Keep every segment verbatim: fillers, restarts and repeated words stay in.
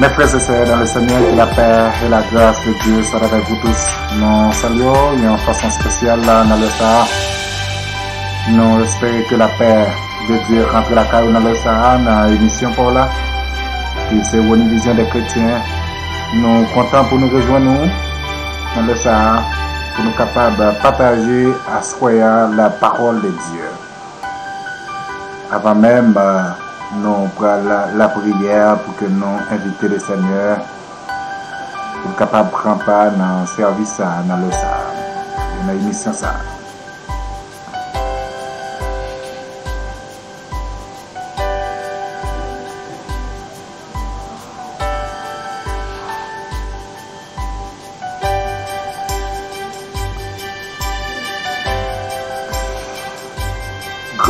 Mes frères et sœurs dans le Seigneur, que la paix et la grâce de Dieu soient avec vous tous. Nou salye w yon fason espesyal la nan lè sa a. Nou espere ke lapè de Dye rantre lakay ou nan lè sa a, nan emisyon pa w la, ki se Rony Vision des Chrétiens. Nou kontan pou nou rejwenn ou nan lè sa a, pou nou kapab pataje aswè a la parole de Dieu. Avan menm, eh, nou pral lapriyè pou ke nou envite le Senyè pou l kapab pran pa nan sèvis sa a, nan lè sa a, nan emisyon sa a.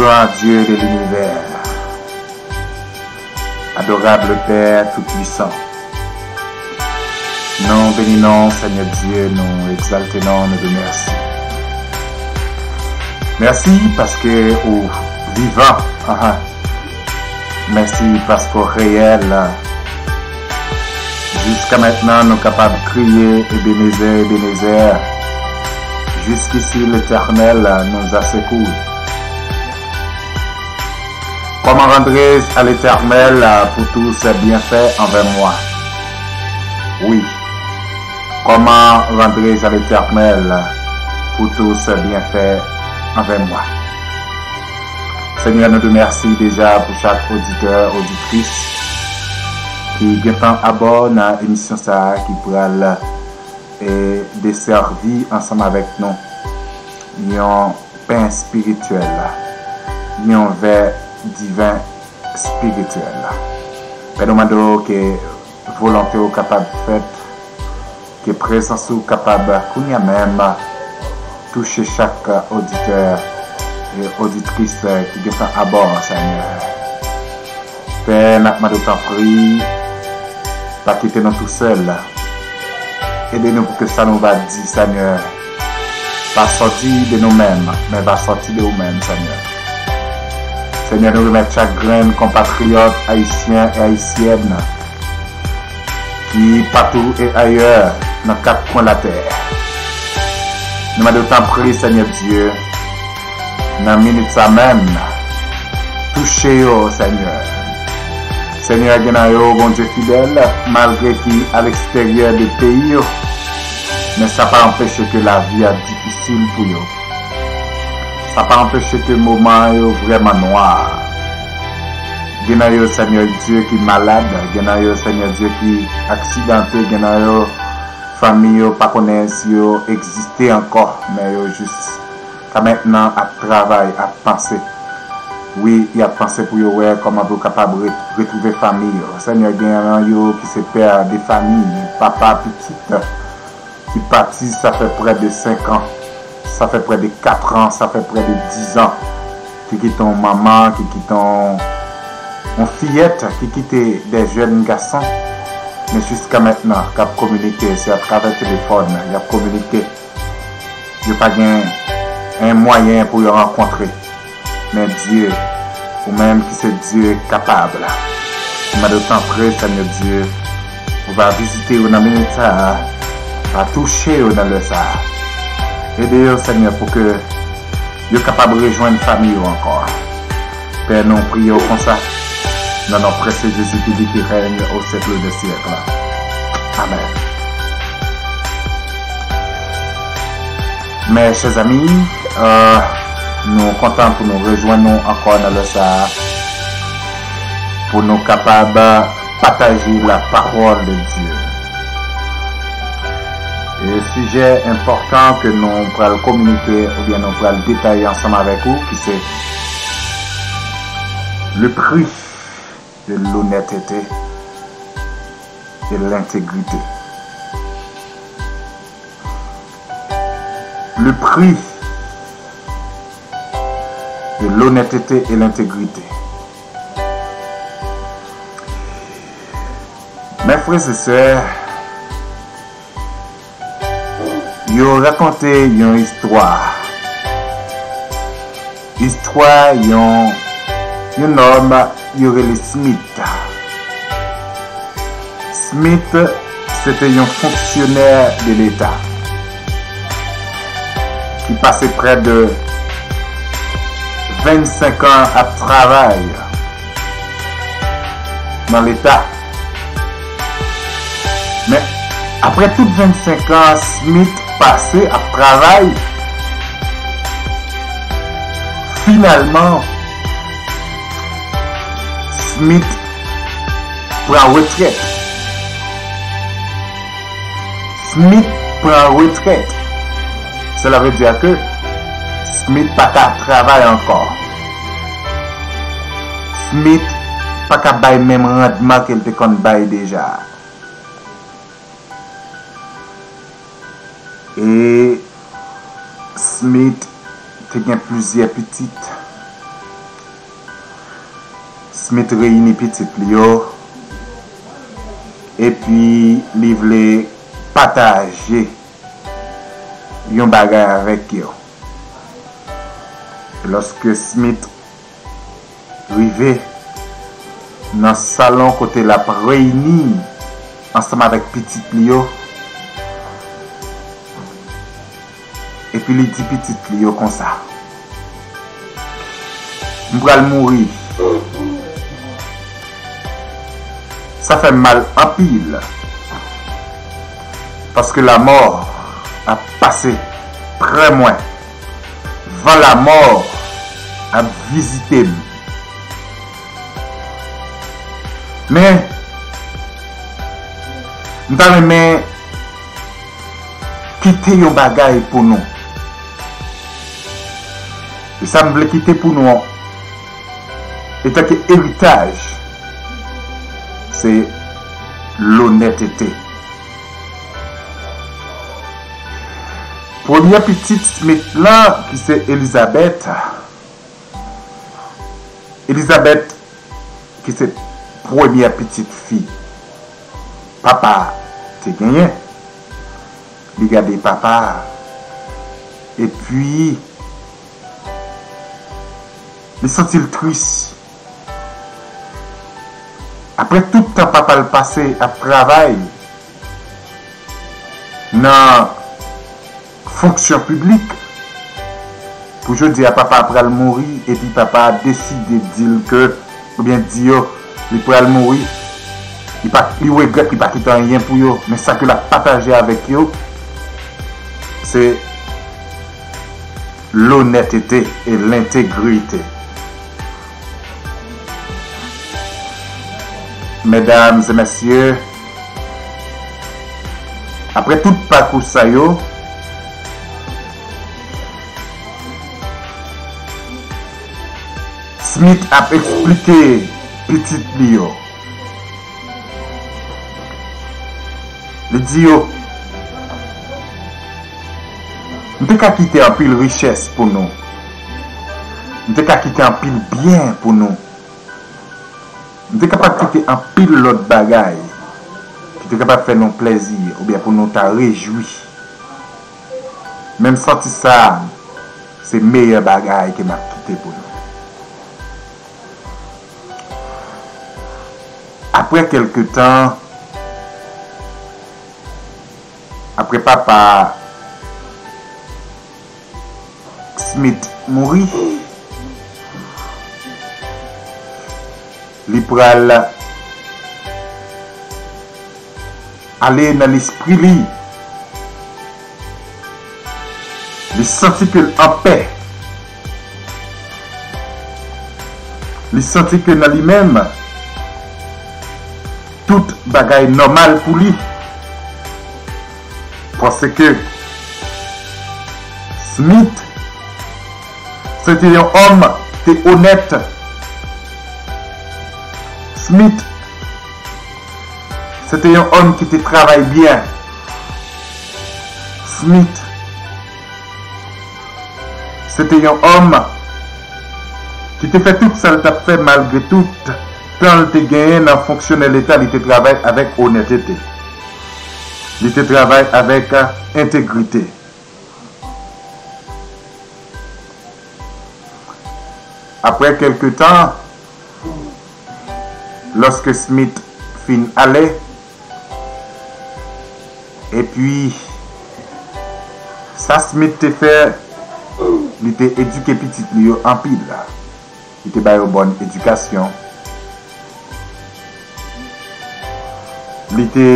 Grand Dieu de l'univers, adorable Père tout-puissant, nou beni non w, Senyè Dye, nou egzalte non w, nou di w mèsi. Mèsi paske ou vivan. Aha. Mèsi paske w reyèl. Jusqu'à maintenant, nous capables de crier, Ebenezer, Ebenezer. Jusqu'ici, l'Éternel nous a secourus. Comment rendrai-je à l'Éternel pour tous ses bienfaits envers moi? Oui. Comment rendrai-je à l'Éternel pour tous ses bienfaits envers moi? Senyè, nou di w mèsi deja pou chak oditè, oditris ki gentan abò nan emisyon sa a ki pral, eh, desèvi ansanm avèk nou yon pen espirityèl, yon vè diven espirityèl. Pè, nou mande w ke volonte w kapab fèt, ke prezans ou kapab kounye a menm touche chak oditè e oditris ki gentan abò, Senyè. Pè, n ap mande w tanpri, pa kite nou tousèl. Ede nou pou ke sa nou va di, Senyè, pa sòti de nou menm, men va sòti de ou menm, Senyè. Senyè, nou remèt chak grenn konpatriyòt ayisyen e ayisyèn ki patou e ayè nan kat kwen latè. Nou mande w tanpri, Senyè Dye, nan minit sa menm, touche yo, Senyè. Senyè, gen nan yo, Bondye fidèl, malgre ki aleksteryè de peyi yo, men sa pa anpeche ke lavi a difisil pou yo. Sa pa anpeche ke moman yo vrèman nwa. Gen nan yo, Senyè Dye, ki malad, gen nan yo, Senyè Dye, ki aksidante, gen nan yo, fanmi yo pa konnen si yo egziste ankò, men yo jis ka mentnan ap travay, ap panse. Wi, y ap panse pou yo wè kòman pou yo kapab re-, retwouve fanmi yo. Senyè, gen nan yo ki se pè de fanmi, papa pitit ki pati, sa fè prè de senk an, sa fè prè de kat an, sa fè prè de diz an, ki kite yon manman, ki kite yon, yon fiyèt, ki kite de jèn gason, men jiska mentnan, k ap kominike, se atravè telefòn, y ap kominike. Yo pa gen yon mwayen pou yo rankontre. Men Dye, ou menm ki se Dye kapab la, m mande w tanpri, Senyè Dye, ou va vizite yo nan minit sa a, va touche yo nan lè sa a. Ede yo, Senyè, pou ke yo kapab rejwenn fanmi yo ankò. Pè, nou priye w konsa, nan non prese Jezi ki viv, ki règne au siècle des siècles. Amèn. Mes chers amis, euh, nou kontan pou nou rejwenn nou ankò nan lè sa a, pou nou kapab pataje la parole de Dieu. E sijè enpòtan ke nou pral kominike oubyen nou pral detaye ansanm avèk ou, ki se le prix de l'honnêteté et l'intégrité. Le prix de l'honnêteté et l'intégrité. Mes frères et sœurs, yo rakonte yon istwa. Istwa yon, yon nonm yo rele Smith. Smith se te yon fonksyonè de Leta ki pase prè de vennsenk an ap travay nan Leta. Men, apre tout vennsenk an Smith pase ap travay, finalman, Smith pran retrèt. Smith pran retrèt. Cela veut dire que Smith pa ka travay ankò. Smith pa ka bay menm randman ke l te konn bay deja. E Smith te gen plizyè pitit. Smith reyini pitit li yo, epi li vle pataje yon bagay avèk yo. Lòske Smith rive nan salon kote l ap reyini ansanm avèk pitit li yo, epi li di pitit li yo konsa, "M pral mouri. Sa fè m mal anpil, paske lamò ap pase prè mwen. Van lamò ap vizite m. Men, m ta renmen kite yon bagay pou nou. E sa m vle kite pou nou an, etanke eritaj, se lonètete." Premye pitit Smith lan, ki se Elizabeth, Elizabeth, ki se premye pitit fi papa a te genyen, li gade papa a, epi li santi l tris. Apre tout tan papa l pase ap travay nan fonksyon piblik, pou jodi a papa a pral mouri, epi papa a deside di l ke, oubyen di yo, li pral mouri, li pa, li regrèt li pa kite anyen pou yo, men sa ke l ap pataje avèk yo, se lonètete e lentegrite. Medam e mesye, apre tout pakou sa yo, Smith ap eksplike pitit li yo. Li di yo, "M te ka kite anpil richès pou nou. M te ka kite anpil byen pou nou. M te kapab kite anpil lòt bagay ki te kapab fè nou plèzi oubyen pou nou ta rejwi. Men m santi sa, se meyè bagay ke m ap kite pou nou." Apre kèlke tan, apre papa Smith mouri, li pral ale nan lespri li. Li santi ke l anpè. Li santi ke nan li menm, tout bagay nòmal pou li. Paske Smith se te yon òm ki te onèt. Smith se te yon òm ki te travay byen. Smith se te yon òm ki te fè tout sa l t ap fè malgre tout tan l te genyen nan fonksyonè leta, li te travay avèk onètete. Li te travay avèk entegrite. Apre kèlke tan, lòske Smith fin ale, Epi, sa Smith te fè, li te edike pitit li yo anpil. Li te ba yo bòn edikasyon. Li te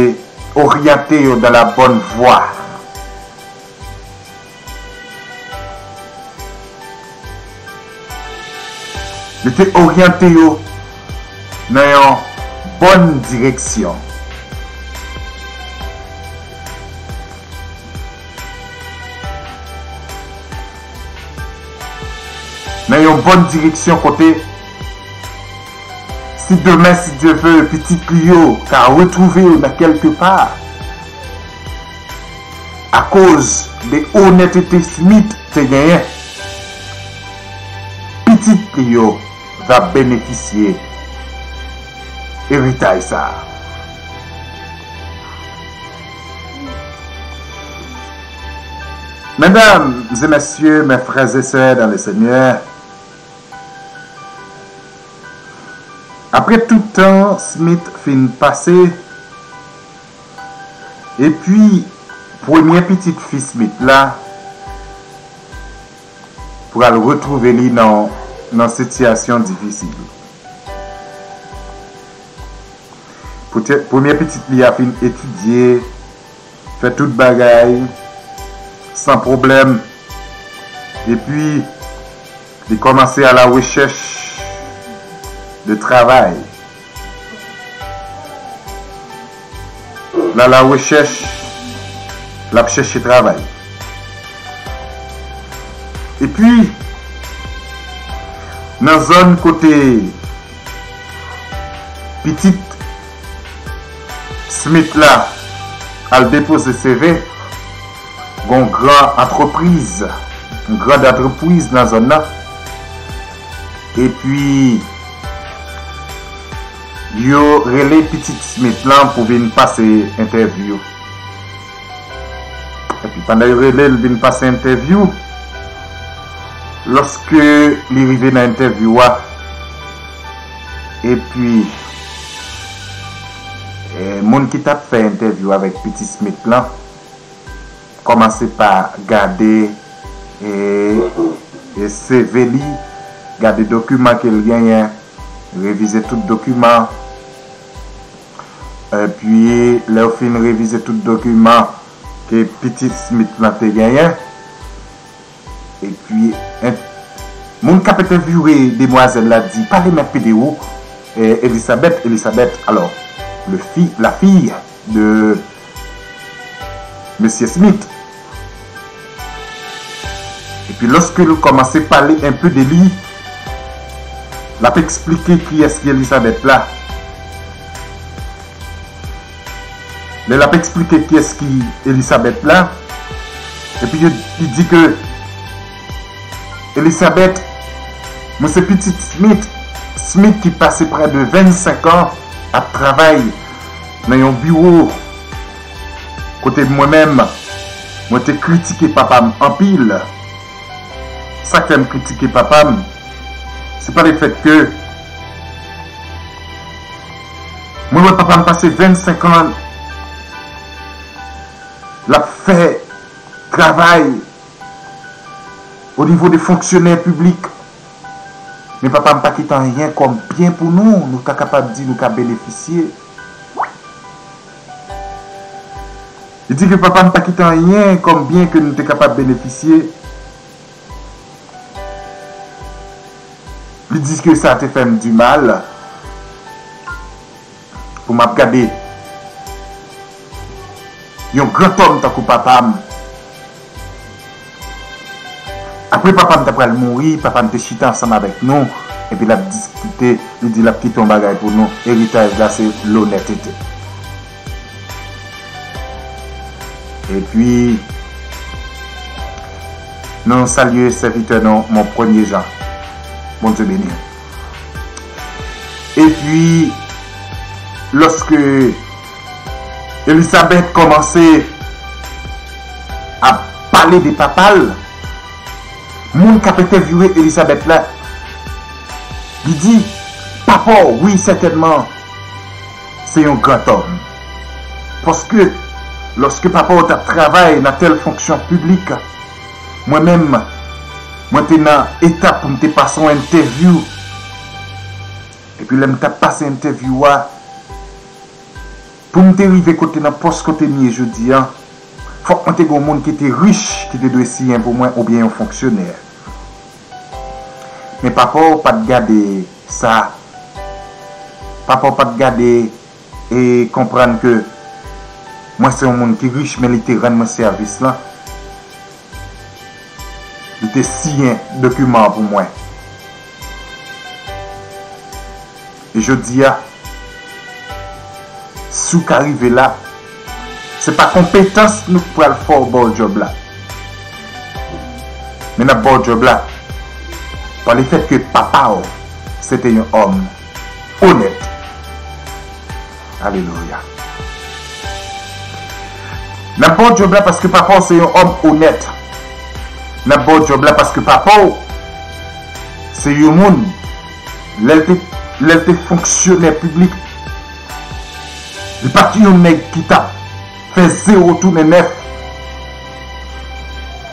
oryante yo dans la bonne voie. Li te oryante yo nan yon bòn direksyon. Nan yon bòn direksyon kote, si demen, si Dye vle, pitit li yo ka retwouve yo nan kèlke pa, akoz de onètete Smith te genyen, pitit li yo va benefisye eritaj sa a. Mesdames et messieurs, mes frères et sœurs dans le Seigneur, apre tout tan Smith fin pase, epi premye pitit fi Smith la pral retwouve li nan, nan sitiyasyon difisil. Poutèt premye pitit li a fin etidye, fè tout bagay san pwoblèm, epi li kòmanse à la recherche de travail. L à la recherche, l ap chèche travay. Epi, nan zòn kote pitit Smith la al depoze C V, gon gran antrepriz, yon gran antrepriz nan zòn nan. Epi, yo rele pitit Smith lan pou vin pase entèvyou. Epi, pandan yo rele l vin pase entèvyou, lòske li rive nan entèvyou a, epi, eh, moun ki t ap fè entèvyou avèk pitit Smith lan, kòmanse pa gade, e, e C V li, gade dokiman ke l genyen, revize tout dokiman. Epi, lè yo fin revize tout dokiman ke pitit Smith lan te genyen, epi, en, moun k ap entèvyouwe demwazèl la di, "Pale m enpe de ou, eh, Elisabeth, Elisabeth, alors, le fi, la fille de Mesye Smith." Epi lòske l kòmanse pale enpe de li, l ap eksplike kiyès ki Elisabeth la. Lè l ap eksplike kiyès ki Elisabeth la, epi yo, li di ke Elisabeth, mwen se pitit Smith. Smith ki pase prè de vennsenk an ap travay nan yon biwo kote mwen menm, mwen te kritike papa m anpil. Sa k fè m kritike papa m, se pa lefèt ke mwen wè papa m pase vennsenk an l ap fè travay o nivo de fonksyonè piblik. Men papa m pa kite anyen kòm byen pou nou, nou ta kapab di nou ka benefisye. Li di ke papa m pa kite anyen kòm byen ke nou te kapab benefisye. Li di ke sa te fè m di mal. Pou m ap gade yon grantòm tankou papa m. Apre papa m ta pral mouri, papa m te chita ansanm avèk nou, epi l ap diskite, li di l ap kite yon bagay pou nou. Eritaj la se lonètete. Epi, nou salye sèvitè nou, mon premye Jan. Bondye beni w. Epi, lòske Elisabeth kòmanse ap pale de papa l, moun k ap entèvyouwe Elisabeth la, li di, "Papa w, wi, sètènman, se yon grantòm." Paske Lòske papa w t ap travay nan tèl fonksyon piblik, mwen menm, mwen te nan etap pou m te pase yon entèvyou. Epi lè m t ap pase entèvyou a, pou m te rive kote nan pòs kote m ye jodi a, fòk mwen te gen yon moun ki te rich ki te dwe siyen pou mwen oubyen yon fonksyonè. Men papa w pa t gade sa. Papa w pa t gade e konprann ke mwen se yon moun ki rich, men li te rann mwen sèvis lan. Li te siyen dokiman an pou mwen. E jodi a, si w ka rive la, se pa konpetans nou k pral fè w ba w djòb la. Men n ap ba w djòb la pa lefèt ke papa w se te yon òm onèt. Alelouya. N ap ba w djòb la paske papa w se yon òm onèt. N ap ba w djòb la paske papa w se yon moun, lè l te, lè l te fonksyonè piblik, li pa t yon nèg ki t ap fè zewo tounen nèf.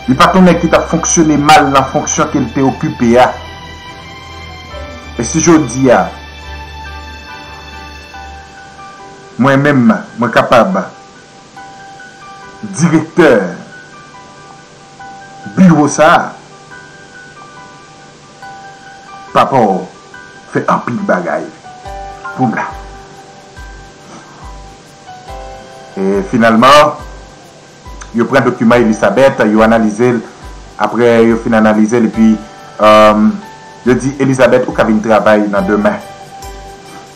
Li pa t yon nèg ki t ap fonksyone mal nan fonksyon ke l te okipe a. E si jodi a, mwen menm, mwen kapab direktè biwo sa a, papa w fè anpil bagay pou m la. E finalman, yo pran dokiman Elizabeth, yo analize l. Apre yo fin analize l, epi, um, yo di Elizabeth, ou ka vin travay nan demen.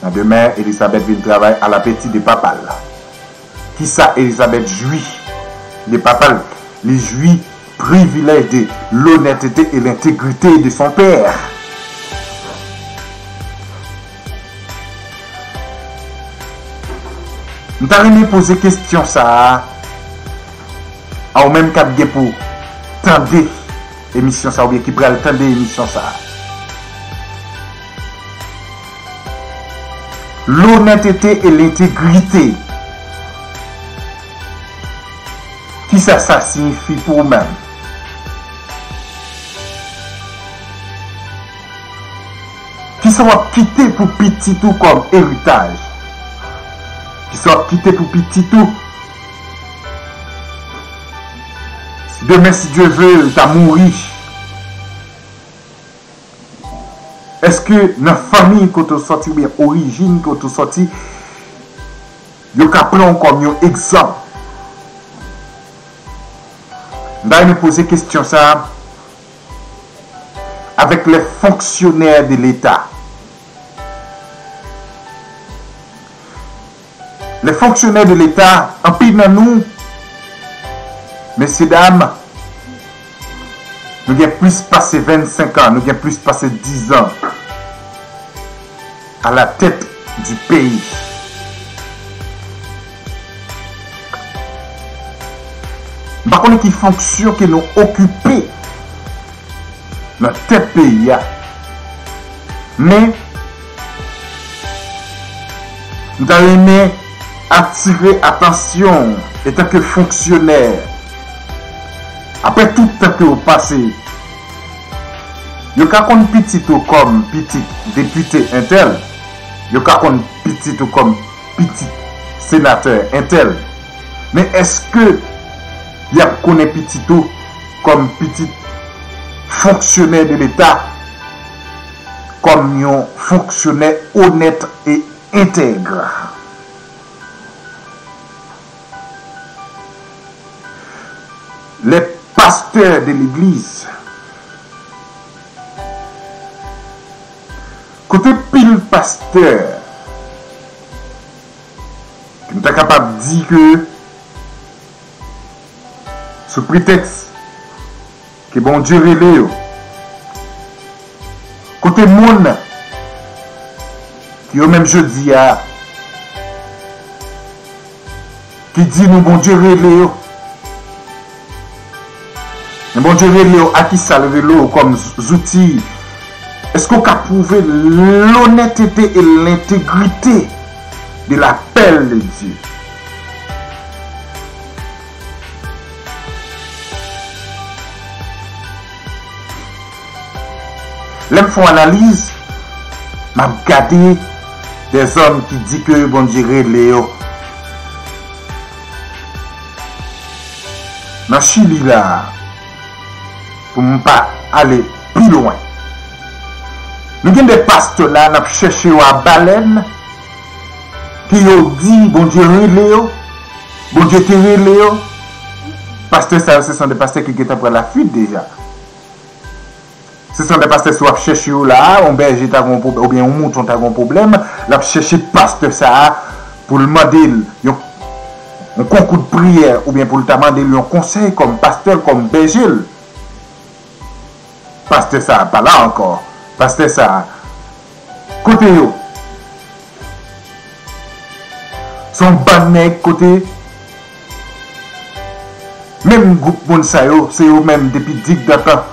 Nan demen, Elizabeth vin travay alapeti de papa l. Kisa Elizabeth jwi de papa l? Li jwi privilèj de l'honnêteté et l'intégrité de son père. M ta renmen poze kesyon sa a, a ou menm k ap gen pou tande emisyon sa a oubyen ki pral tande emisyon sa a. L'honnêteté et l'intégrité. Kisa sa siyifi pou ou menm? Kisa w ap kite pou pitit ou kòm eritaj? Kisa w ap kite pou pitit ou? Si demen, si Dye ve, ou ta mouri, èske nan fanmi kote w sòti oubyen orijin kote w sòti, yo ka pran w kòm yon egzanp? M ta renmen poze kesyon sa a avec les fonctionnaires de l'État. Les fonctionnaires de l'État, anpil nan nou, mesye dam, nou gen plis pase vennsenk an, nou gen plis pase diz an à la tête du pays. M pa konnen ki fonksyon ke nou okipe nan tèt peyi a. Men, m ta renmen atire atansyon w, etanke fonksyonè, apre tout tan ke w pase, yo ka konn pitit ou kòm pitit depite entèl, yo ka konn pitit ou kòm pitit senatè entèl. Men èske y ap konnen pitit ou kòm pitit fonksyonè de Leta, kòm yon fonksyonè onèt e entèg? Les pasteurs de l'église. Kote pil pastè ki m ta kapab di ke sou pretèks ke Bondye rele yo. Kote moun ki yo menm jodi a ki di nou Bondye rele yo? Men Bondye rele yo a kisa l rele yo kòm z-, zouti? Èske w ka pwouve l'honnêteté et l'intégrité de l'appel de Dieu? Lè m fè yon analiz, m ap gade dèzòm ki di ke Bondye rele yo. Nan Chili la, pou m pa ale pi lwen. Nou gen de pastè la, n ap chèche yo a balèn, ke yo di Bondye rele yo, Bondye te rele yo. Pastè sa yo, se son de pastè ki gentan pran lafuit deja. Se son de pastè si w ap chèche yo la a, yon bèje ta gen yon pwob-, oubyen yon mouton ta gen yon pwoblèm, l ap chèche pastè sa a pou l mande l yon, yon konkou de priyè, oubyen pou l ta mande l yon konsèy kòm pastè l, kòm bèje l. Pastè sa a pa la ankò. Pastè sa a, kote yo? Se yon bann nèg kote menm gwoup moun sa yo, se yo menm depi digdantan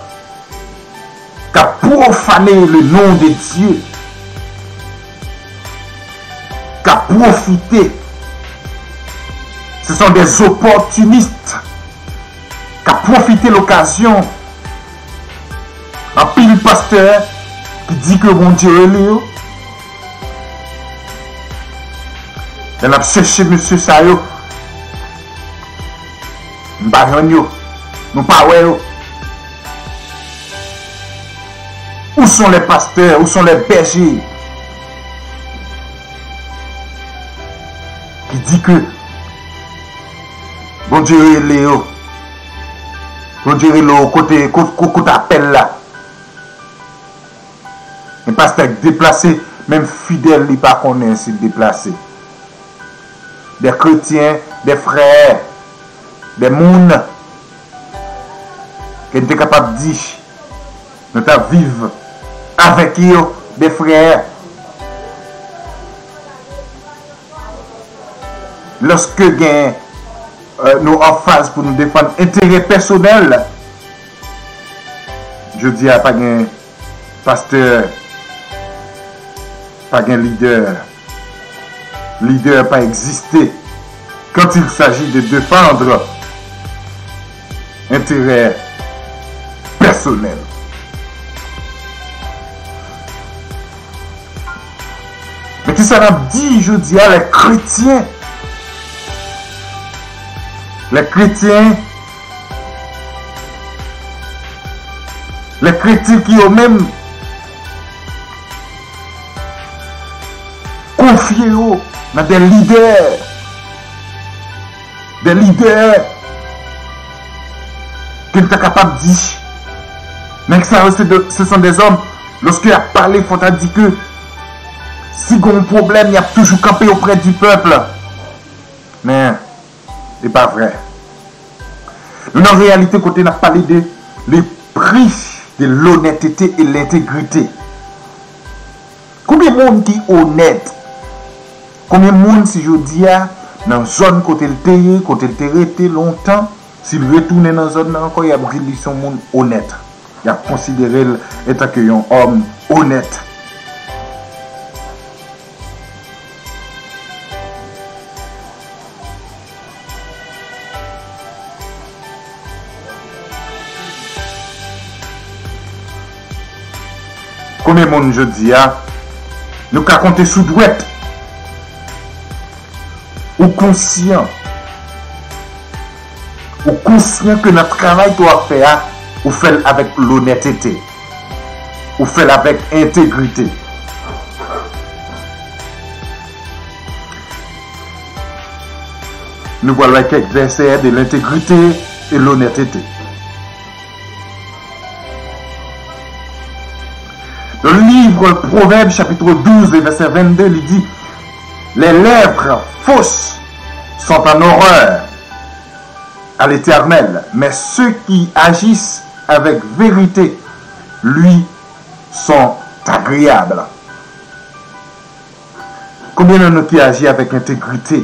k ap pwofane le non de Dye, k ap pwofite. Ce sont des opportunistes k ap pwofite lokazyon. Anpil pastè ki di ke Bondye rele yo. Lè n ap chèche mesye sa yo, m pa jwenn yo. Nou pa wè yo. Où sont les pasteurs? Où sont les bergers? Ki di ke Bondye rele yo. Bondye rele yo kote, ko-, ko-, kote apèl la. Gen pastè k deplase, menm fidèl li pa konnen si l deplase. Des chrétiens, des frères, des moun ke n te kapab di nou t ap viv avèk yo, de frè. Lòske gen, euh, nou an faz pou nou defann enterè pèsonèl, jodi a pa gen pastè, pa gen lidè. Lidè pa egziste quand il s'agit de défendre enterè pèsonèl. Men kisa n ap di jodi a, lè kretyen, lè kretyen Lè kretyen ki yo menm konfye yo nan de lidè, de lidè ke n ta kapab di, nèg sa yo se de, ce sont des hommes, lòske y ap pale, fò ta di ke si gen yon pwoblèm, y ap toujou kanpe auprès du peuple. Men, li pa vrè. Nou nan reyalite kote n ap pale de le prix de l'honnêteté et l'intégrité. Konbyen moun ki onèt? Konbyen moun si jodi a, nan zòn kote l te ye, kote l te rete lontan, si l retounen nan zòn nan ankò, y ap di li se yon moun onèt. Y ap konsidere l etanke yon òm onèt. Konbyen moun jodi a nou ka konte sou dwèt ou konsyan, ou konsyan ke nan travay ke w ap fè a, ou fè l avèk lonètete, ou fè l avèk entegrite? Nou pral wè kèk vèsè de lentegrite e lonètete. Le livre Proverbes chapitre douze et verset vingt-deux, li di, les lèvres fausses sont en horreur à l'Éternel, mais ceux qui agissent avec vérité lui sont agréables. Konbyen nan nou ki aji avèk entegrite?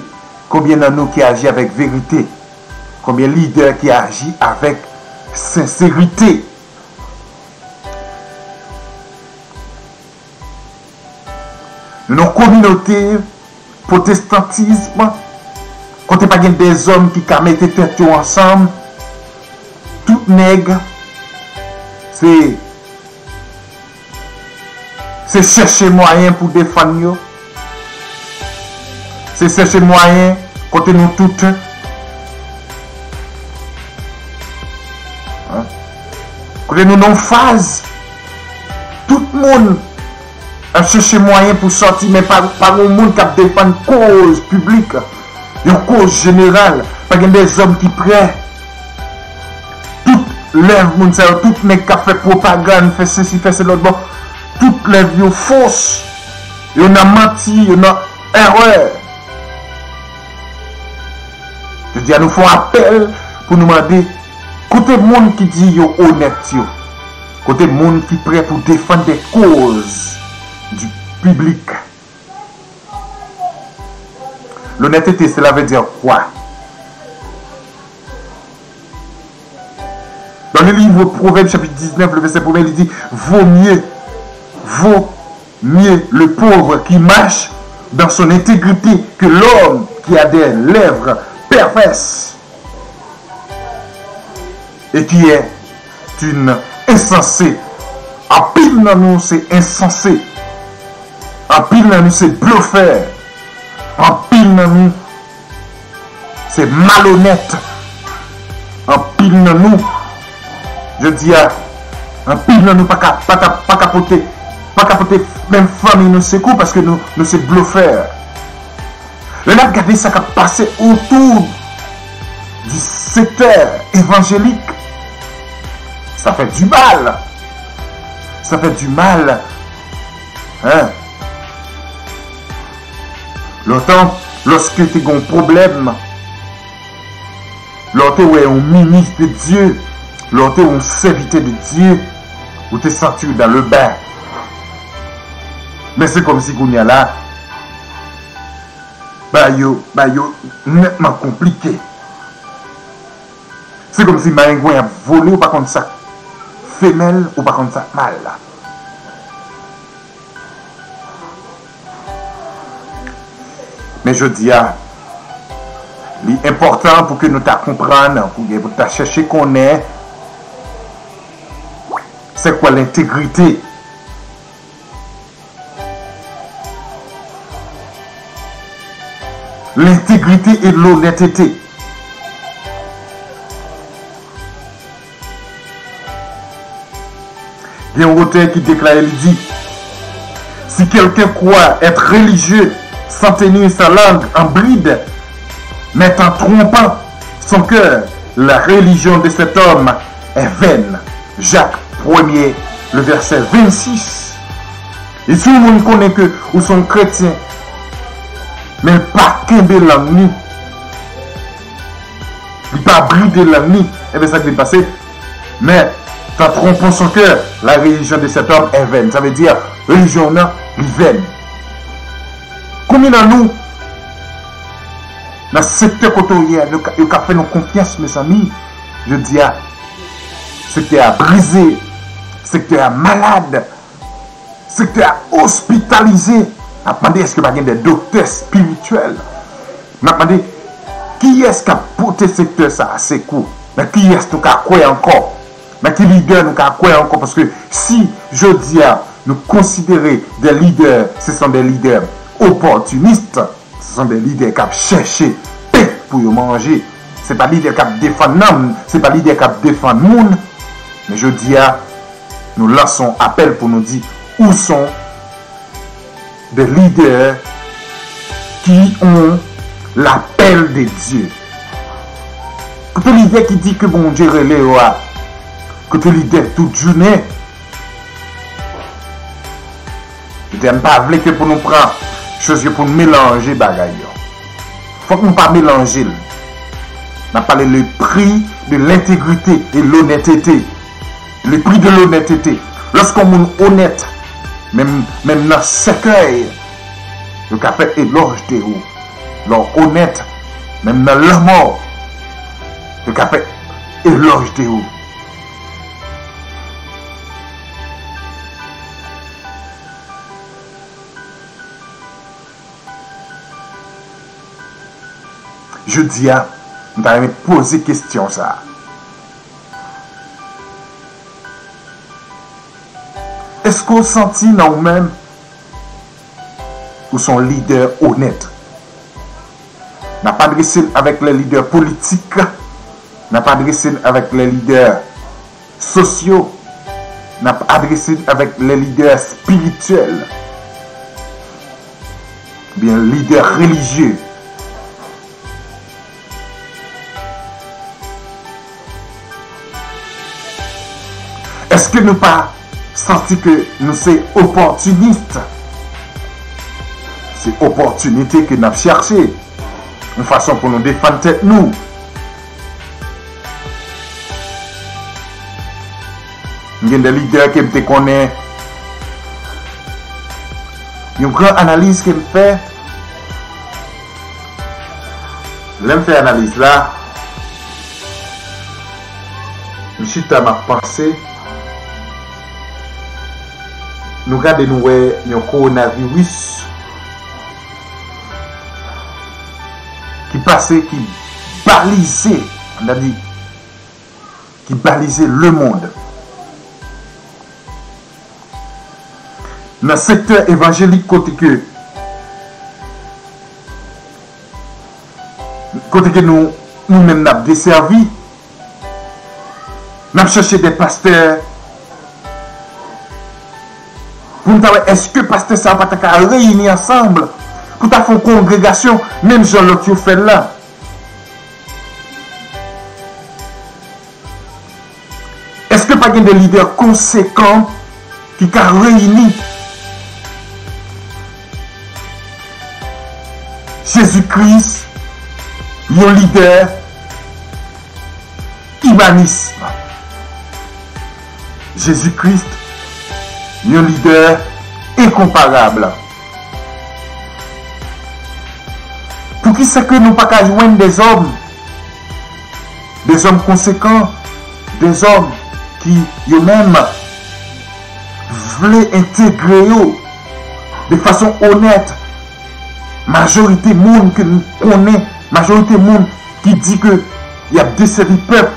Konbyen nan nou ki aji avèk verite? Konbyen lidè ki aji avèk senserite? Nou nan kominote pwotestantism, kote pa gen de zòm ki ka mete tèt yo ansanm, tout nèg se, Se chèche mwayen pou defann yo. Se chèche mwayen kote nou tout, kote nou nan yon faz, tout moun ap chèche mwayen pou sòti, men pa, pa gen moun k ap defann koz piblik, yon koz jeneral. Pa gen de zòm ki prè. Tout lèv moun sa yo, tout nèg k ap fè pwopagann, fè sesi, fè se lòt bò, tout lèv yo fos. Yo nan manti, yo nan erè. Jodi a nou fè yon apèl pou nou mande, kote moun ki di yo onèt yo? Kote moun ki prè pou defann de koz di piblik? L'honnêteté, cela veut dire quoi? Dans le livre Proverbes chapitre dix-neuf, le verset premier, il dit, vaut mieux, vaut mieux le pauvre qui marche dans son intégrité que l'homme qui a des lèvres perverses et qui est une insensée. Anpil nan nou se ensanse. Anpil nan nou se blofè. Anpil nan nou se malonèt. Anpil nan nou, jodi a, anpil nan nou pa ka, pa ka, pa ka pote, pa ka pote menm fanmi nou sekou paske nou, nou se blofè. Lè n ap gade sa k ap pase otou di sektè evanjelik, sa fè du mal. Sa fè du mal. Hein? Lontan, lòske te gen yon pwoblèm, lè w te wè yon minis de Dye, lè w te wè yon sèvitè de Dye, ou te santi w dans le bain. Men se kòmsi kounye a la, bagay yo, bagay yo nètman konplike. Se kòmsi marengwen ap vole, ou pa konn sa k femèl, ou pa konn sa k mal la. Men jodi a, li enpòtan pou ke nou ta konprann, pou gen, pou ta chèche konnen, c'est quoi l'intégrité? L'intégrité et l'honnêteté. Gen yon otè ki deklare, li di, si quelqu'un croit être religieux sans tenir sa langue en bride, mais en trompant son cœur, la religion de cet homme est vaine. Jacques premier, le verset vingt-six. E si yon moun konnen ke ou se yon kretyen, men l pa kenbe lang li, li pa bride lang li, ebyen sa k vin pase? Mais en trompant son cœur, la religion de cet homme est vaine. Sa vle di, relijyon w nan, li vèn. Konbyen nan nou, nan sektè kote w ye a, yo ka, yo ka fè nou konfyans, mezanmi, jodi a, sektè a brize, sektè a malad, sektè a ospitalize. N ap mande, èske pa gen de doktè espirityèl? N ap mande, kiyès k ap pote sektè sa a sekou? Nan kiyès nou ka kwè ankò? Nan ki lidè nou ka kwè ankò? Paske si jodi a nou konsidere de lidè, ce sont des leaders opportunistes, ce sont des leaders k ap chèche pen pou yo manje. Se pa lidè k ap defann nanm, se pa lidè k ap defann moun. Men jodi a, nou lanse yon apèl pou nou di, où sont des leaders qui ont l'appel de Dieu? Kote lidè ki di ke Bondye rele yo a? Kote lidè tout jounen? Petèt m pa vle ke pou nou pran choz yo pou n melanje bagay yo. Fòk nou pa melanje l. N ap pale le prix de l'intégrité et l'honnêteté. Le prix de l'honnêteté. Lòske yon moun onèt, menm, menm nan sèkèy, yo ka fè elòj de ou. Lè w onèt, menm nan lanmò, yo ka fè elòj de ou. Jodi a, m ta renmen poze kesyon sa a. Èske w santi nan ou menm ou se yon lidè onèt? N ap adrese l avèk lè lidè politik, n ap adrese l avèk lè lidè sosyo, n ap adrese l avèk lè lidè espirityèl, oubyen lidè relijye. Èske nou pa santi ke nou se opòtinis? Se opòtinite ke n ap chache, yon fason pou nou defann tèt nou. M gen de lidè ke m te konnen, yon gran analiz ke m fè, lè m fè analiz la, m chita, m ap panse, nou gade, nou wè yon kowonaviris ki pase, ki balize, ann di, ki balize lemonn. Nan sektè evanjelik, kote ke, kote ke nou, nou menm n ap desèvi, n ap chèche de pastè pou n ta wè èske pastè sa yo pa ta ka reyini ansanm pou ta fè yon kongregasyon menm jan lòt yo fè l la. Èske pa gen de lidè konsekan ki ka reyini? Jezi Kris, yon lidè imanis. Jezi Kris, yon lidè enkonparab. Poukisa ke nou pa ka jwenn de zòm, de zòm konsekan, de zòm ki yo menm vle entegre yo de fason onèt? Majorite moun ke nou konnen, majorite moun ki di ke y ap desèvi pèp,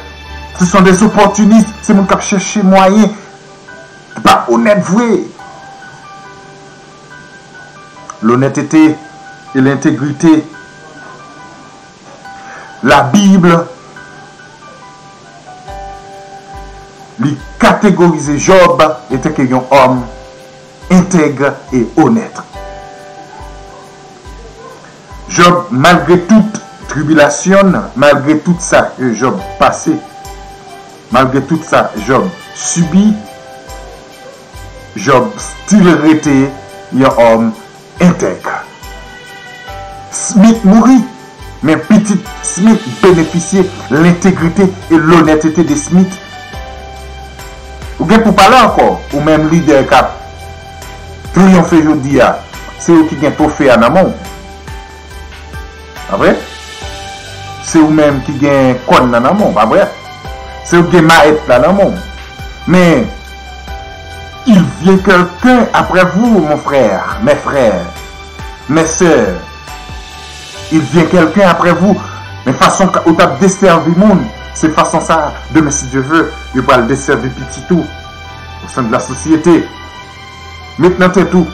se son des opportunistes, se moun k ap chèche mwayen, pa onèt vre. L'honnêteté et l'intégrité. Labib, li kategorize Jòb etanke yon òm entèg e onèt. Jòb, malgre tout tribilasyon, malgre tout sa ke Jòb pase, malgre tout sa Jòb sibi, Jòb still rete yon òm entèg. Smith mouri, men pitit Smith benefisye lentegrite e lonètete de Smith. Ou gen pou pale ankò, ou menm lidè k ap triyonfe jodi a, se ou ki gen twofe a nan men w. Pa vre? Se ou menm ki gen kòn nan nan men w, pa vre? Se ou ki gen mayèt la nan men w. Men, il vient quelqu'un après vous, mon frère, mes frères, mes sœurs. Il vient quelqu'un après vous. Men fason ka- ou t ap desèvi moun, se fason sa, demen, si Dye vle, yo pral desèvi pitit ou, au sein de la société. Met nan tèt ou,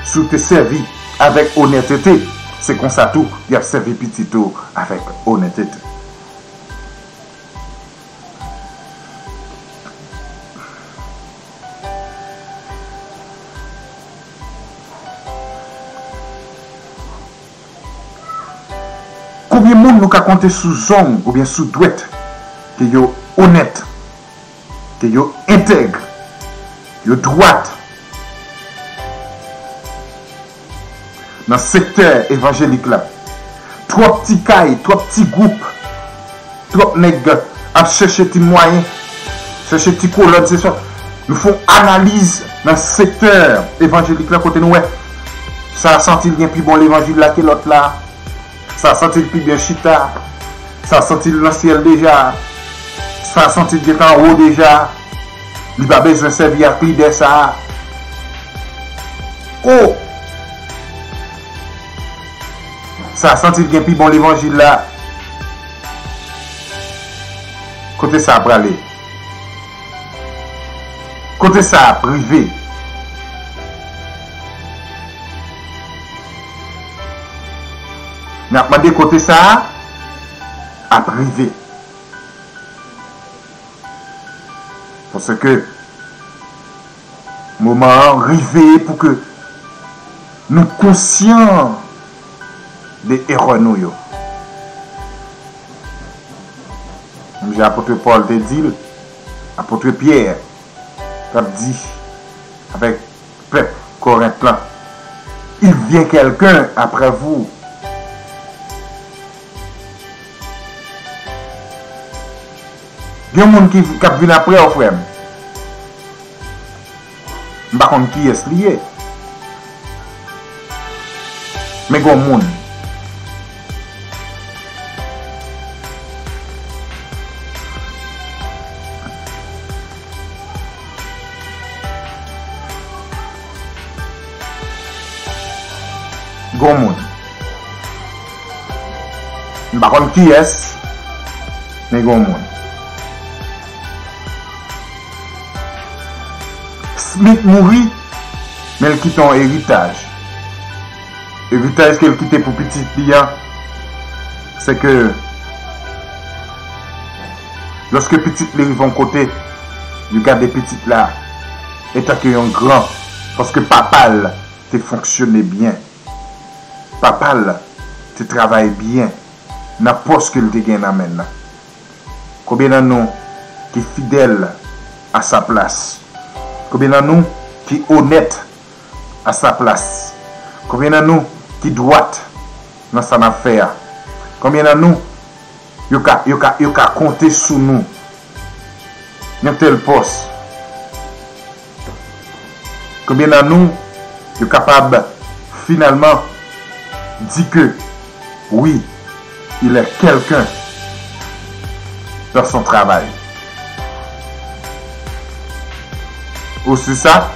si w te sèvi avèk onètete, se konsa tou y ap sèvi pitit ou avèk onètete. Konbyen moun nou ka konte sou zong oubyen sou dwèt ke yo onèt, ke yo entèg, yo dwat nan sektè evanjelik la? Twòp ti kay, twòp ti gwoup, twòp nèg ap chèche ti mwayen, chèche ti kolòn, se sa. Nou fè yon analiz nan sektè evanjelik la kote nou wè sa a santi l gen pi bon levanjil la ke lòt la. Sa a santi l pi byen chita. Sa a santi l nan syèl deja. Sa a santi l gentan anwo deja. Li pa bezwen sèvi ak lidè sa a. O! Sa a santi l gen pi bon levanjil la. Kote sa a prale? Kote sa ap rive? N ap mande kote sa ap rive. Paske moman an rive pou ke nou konsyan de erè nou yo. Menm jan apot Pòl te di l, apot Pyè t ap di avèk pèp Korent lan, il vient quelqu'un après vous. Gen moun ki, k ap vin apre w, frè m. M pa konn kiyès li ye. Men gon moun. Gon moun. M pa konn kiyès, men gon moun. Smith mouri, men l kite yon eritaj. Eritaj ke l kite pou pitit li a, se ke lòske pitit li rive yon kote, yo gade pitit la etanke yon gran, paske papa l te fonksyone byen. Papa l te travay byen nan pòs ke l te gen nan men l lan. Konbyen nan nou ki fidèl a sa plas? Konbyen nan nou ki onèt a sa plas? Konbyen nan nou ki dwat nan sa n ap fè a? Konbyen nan nou yo ka, yo ka, yo ka konte sou nou? Yon tèl pòs. Konbyen nan nou yo kapab finalman di ke wi, il est quelqu'un dans son travail? Ou si sa?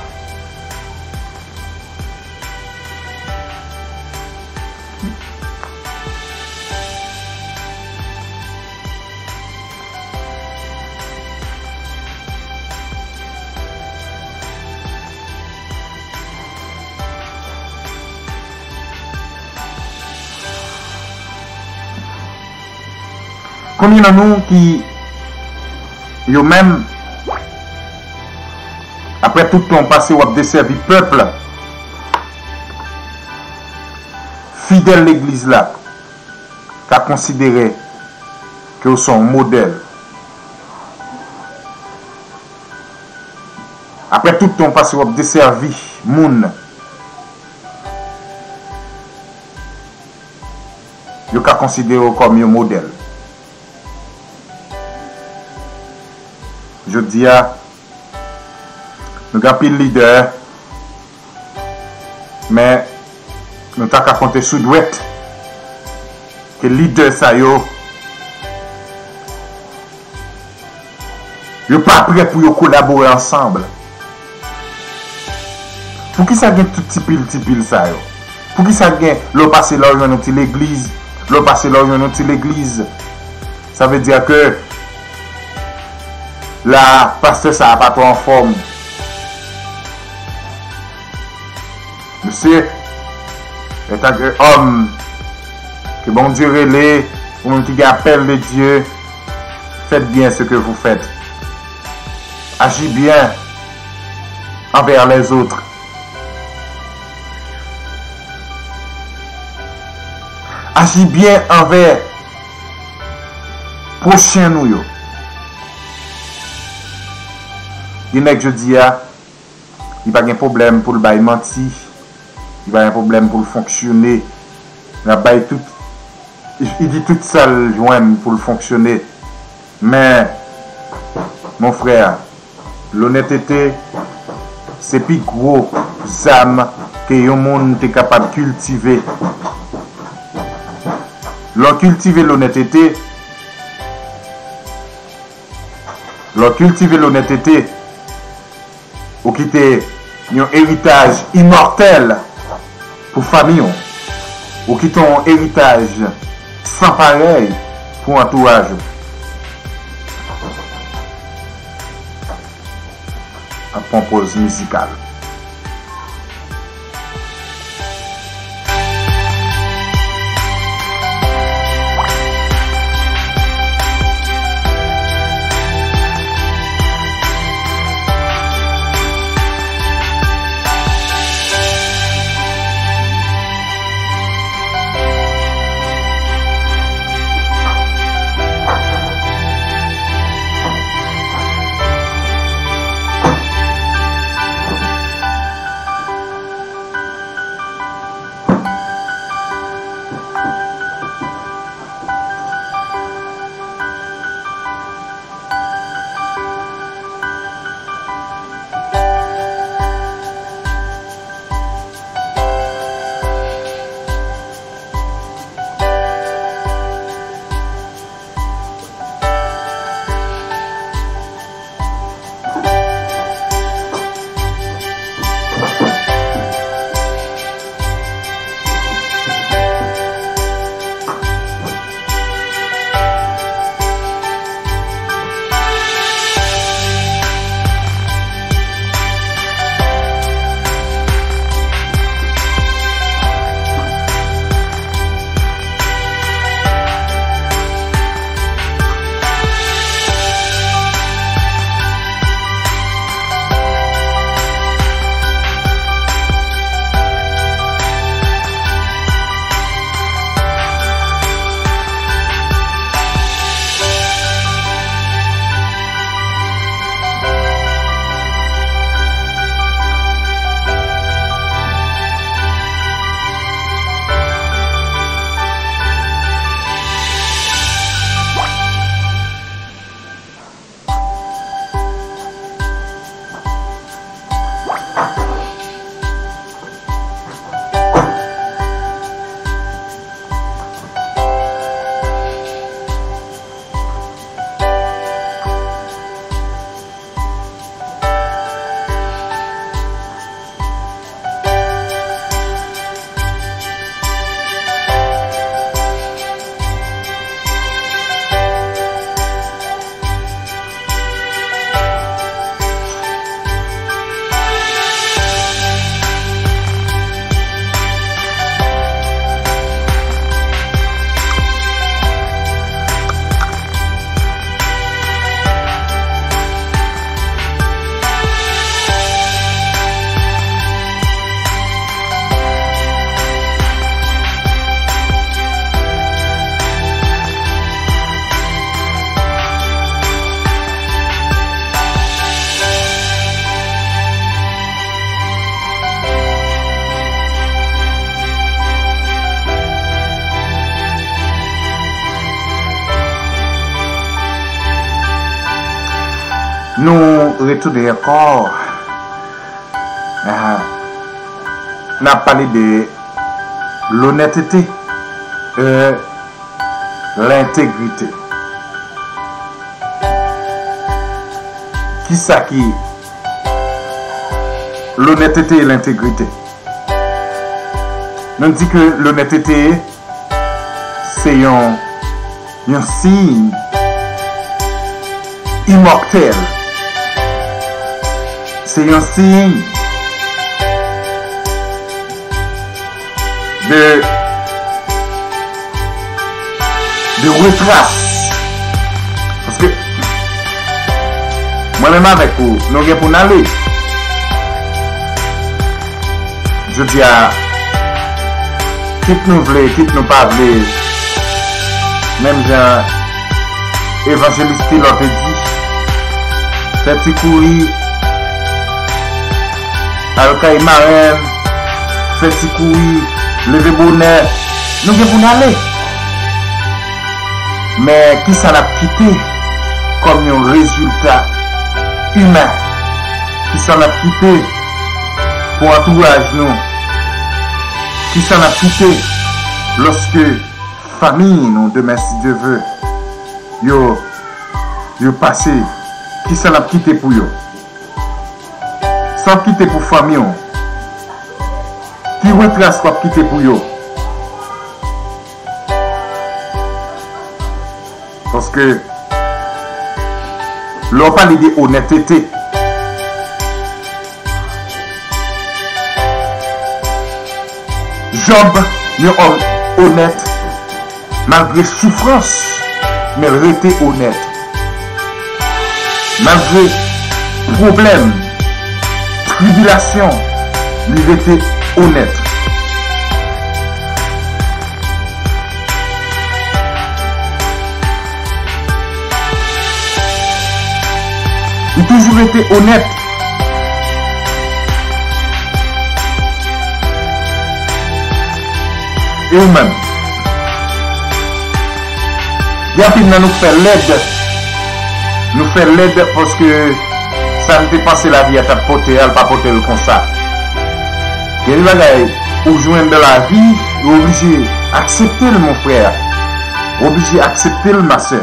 Konbyen nan nou ki, yo menm, apre tout tan w pase w ap desèvi pèp la, fidèl legliz la, ka konsidere ke w se yon modèl? Apre tout tan w pase w ap desèvi moun, yo ka konsidere w kòm yon modèl. Jodi a, nou gen anpil lidè, men nou ta ka konte sou dwèt ke lidè sa yo, yo pa prè pou yo kolabore ansanm. Poukisa gen tout ti pil, ti pil sa yo? Poukisa gen, lè w pase la w jwenn yon ti legliz, lè w pase la w jwenn yon ti legliz? Sa vle di ke la, pastè sa a pa twò anfòm. Mesye, etan ke òm ke Bondye rele, ou menm ki gen apèl de Dye, faites bien ce que vous faites. Agis bien envers les autres. Agis bien envers pwochen nou yo. Gen nèg jodi a, li pa gen pwoblèm pou l bay manti, li pa gen pwoblèm pou l fonksyone. L ap bay tout, li di tout sa l jwenn pou l fonksyone. Men, mon frè, lonètete se pi gwo zam ke yon moun te kapab kiltive. Lè w kiltive lonètete, lè w kiltive lonètete, ou kite yon eritaj imòtèl pou fanmi w. Ou kite yon eritaj san parèy pou antouraj ou. An pran pòz mizikal. Nou retounen ankò. Ah, n ap pale de lonètete, euh, lentegrite. Kisa ki lonètete e lentegrite? Nou di ke lonètete se yon, yon siy imòtèl. Se yon siy de, de retras. Paske mwen menm avèk ou, nou gen pou n ale. Jodi a, kit nou vle, kit nou pa vle, menm jan evanjelis Telor te di, fè ti kouri, al kay marenn, fè ti kouri, leve bonè, nou gen pou n ale. Men kisa n ap kite kòm yon rezilta imen? Kisa n ap kite pou antouraj nou? Kisa n ap kite lòske fanmi nou, demen, si Dye vle, yo, yo pase? Kisa n ap kite pou yo? Sa w ap kite pou fanmi w? Ki retras w ap kite pou yo? Paske lè w pale de onètete, Jòb, yon òm onèt, malgre soufrans, men l rete onèt. Malgre pwoblèm, tribilasyon, li rete onèt. Li toujou rete onèt. E ou menm? Gen anpil nan nou k fè lèd. Nou fè lèd paske sa n te panse lavi a t ap pote a, l pa pote l konsa. Gen de bagay ou jwenn nan lavi, ou oblije aksepte l, mon frè. Ou oblije aksepte l, ma sè.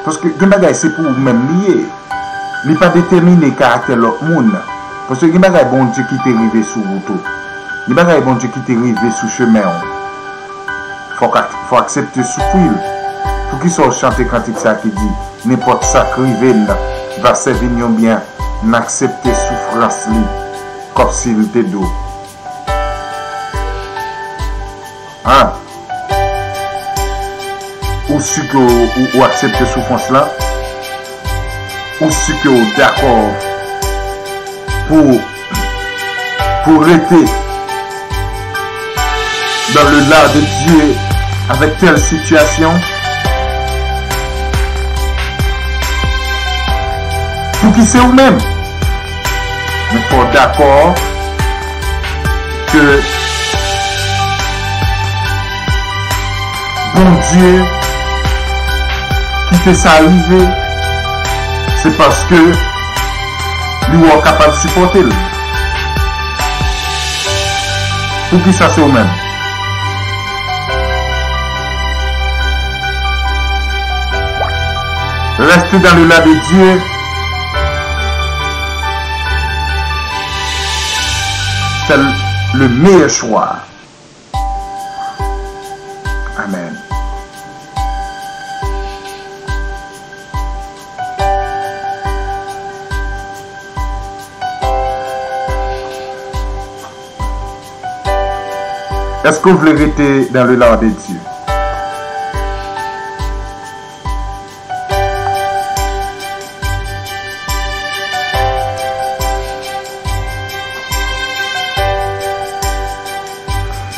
Paske gen bagay se pou ou menm li ye. Li pa detèmine karaktè lòt moun. Paske gen bagay Bondye kite rive sou wout ou. Gen bagay Bondye kite rive sou chemen w. Fòk ak, fò aksepte soufri l. Poukisa w chante kantik sa ki di, nenpòt sa k rive n, va sèvi n yon byen, n aksepte soufrans li, kòmsi l te dou. An? Ou si ke w, ou, ou aksepte soufrans lan? Ou si ke w dakò pou, pou rete dans le lard de Dieu avec telle situation? Pouki se ou menm? Men fò w dakò ke Bondye kite sa rive, se paske li wè w kapab sipòte l. Poukisa se ou menm? Rester dans le lard de Dieu, c'est le meilleur choix. Amen. Èske w vle rete dans le lard de Dieu?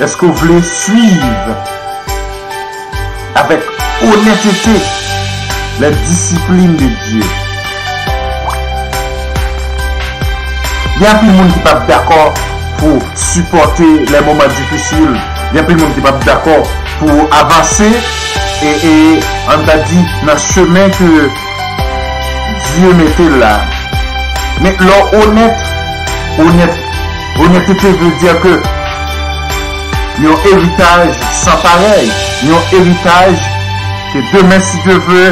Èske w vle swiv avèk onètete les disciplines de Dieu? Gen anpil moun ki p ap dakò pou sipòte lè moman difisil. Gen anpil moun ki p ap dakò pou avanse e, e, ann ta di, nan chemen ke Dye mete la. Men lè w onèt, onèt, onètete vle di ke yon eritaj san parèy, yon eritaj ke demen, si Dye vle,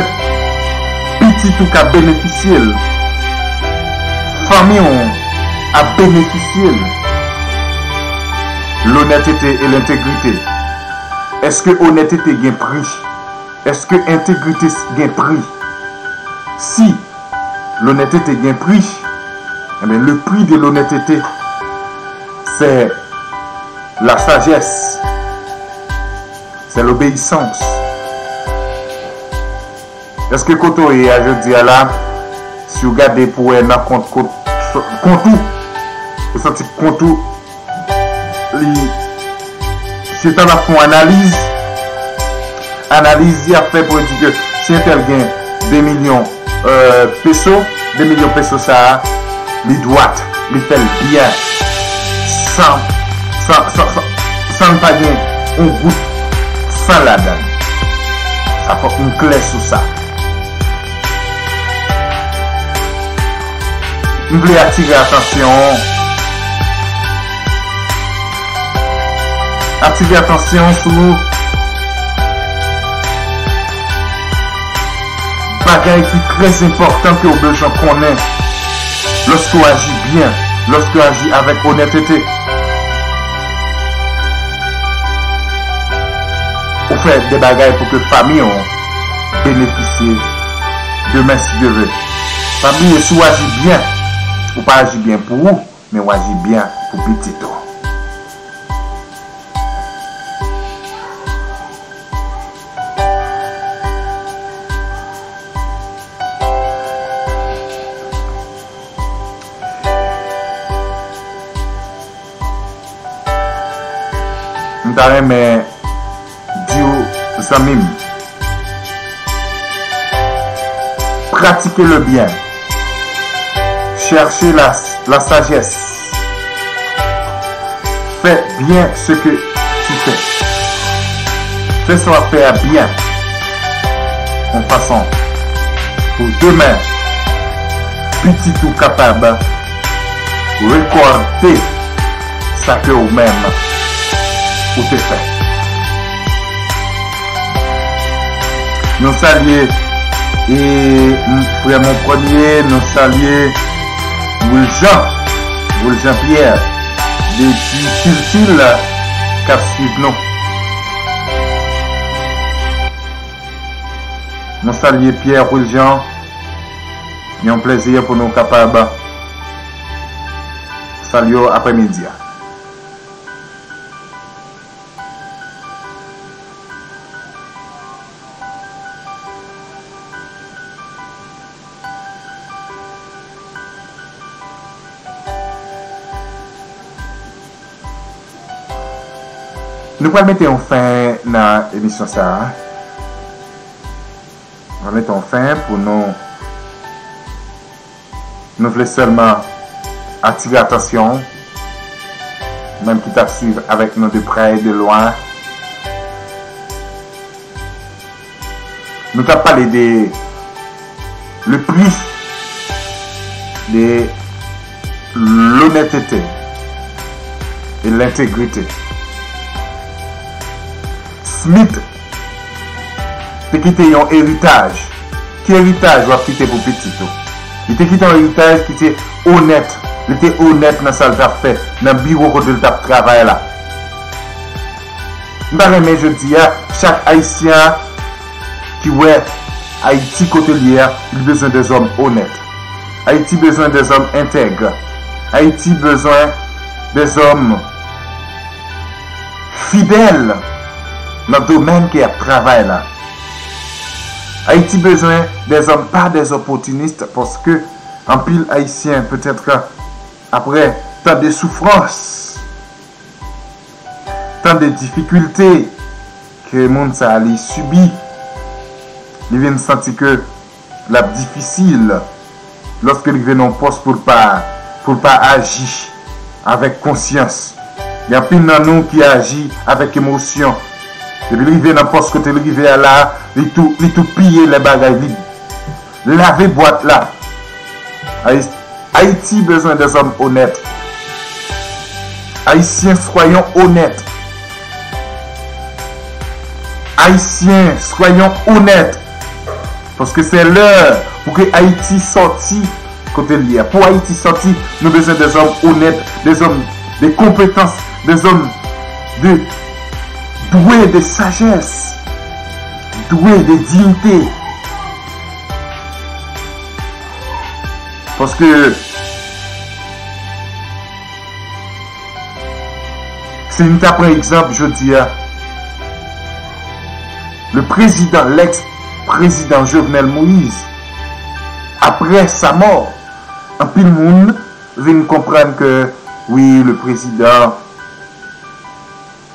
pitit ou ka benefisye l, fanmi w ap benefisye l. L'honnêteté et l'intégrité. Èske onètete gen pri? Èske entegrite gen pri? Si l'honnêteté gen pri, eh bien, le prix de l'honnêteté, c'est la sagesse, c'est l'obéissance. Èske kote w ye a jodi a la, si w gade pou wè nan kont, kont, kont ou, ou santi kont ou, li, si w ta ap fè yon analiz, analiz li ap fè pou l di ke si entèl gen de milyon, euh, peso, de milyon peso sa a, li dwat, li fè l byen, san, san, san, san, san l pa gen yon gout san ladan l. Sa fòk nou klè sou sa. M vle atire atansyon, atire atansyon sou bagay ki trè enpòtan ke w bezwen konnen lòske w aji byen, lòske w aji avèk onètete. Ou fè de bagay pou ke fanmi w benefisye demen, si Dye vle. Pa bliye, si w aji byen, ou pa aji byen pou ou, men w aji byen pou pitit ou. ta renmen di w, zanmi m, pratiquez le bien, cherchez la, la sagesse, fais bien ce que tu fais. Fè sa w ap fè a byen, yon fason pou demen pitit ou kapab rekòlte sa ke ou menm ou te fè. Nou salye e frè mwen premye, nou salye Wiljan, Wiljan Pierre, depi Kiltil k ap swiv nou. Nou salye Pierre Wiljan. Yon plezi pou nou kapab salye w aprèmidi a. Nou pral mete yon fen nan emisyon sa a. Nou pral mete yon fen pou nou. Nou vle sèlman atire atansyon w, menm ki t ap swiv avèk nou de prè e de lwen. Nou t ap pale de le prix de l'honnêteté et l'intégrité. Smith te kite yon eritaj. Ki eritaj w ap kite pou pitit ou? Li te kite yon eritaj ki te onèt. Li te onèt nan sa l t ap fè, nan biwo kote l t ap travay la. M ta renmen jodi a, chak Ayisyen ki wè Ayiti kote l ye a, li bezwen de zòm onèt. Ayiti bezwen de zòm entèg. Ayiti bezwen de zòm fidèl nan domèn ke y ap travay la. Ayiti bezwen de zòm, pa de opòtinis, paske anpil Ayisyen, petèt, apre tan de soufrans, tan de difikilte ke moun sa a li sibi, li vin santi ke l ap difisil lòske l rive nan yon pòs pou l pa, pou l pa aji avèk konsyans. Gen anpil nan nou ki aji avèk emosyon. Depi l rive nan pòs kote l rive a la, li tou, li tou piye lè bagay, li lave bwat la. Ay-, Ayiti bezwen de zòm onèt. Ayisyen, soyons honnêtes. Ayisyen, soyons honnêtes. Paske se lè pou ke Ayiti sòti kote l ye a. Pou Ayiti sòti, nou bezwen de zòm onèt, de zòm de konpetans, de zòm de, dwe de sajès, dwe de diyite. Paske si n ta pran egzanp jodi a, le président, l'ex-président Jovenel Moïse, après sa mort, anpil moun vin konprann ke, wi, le président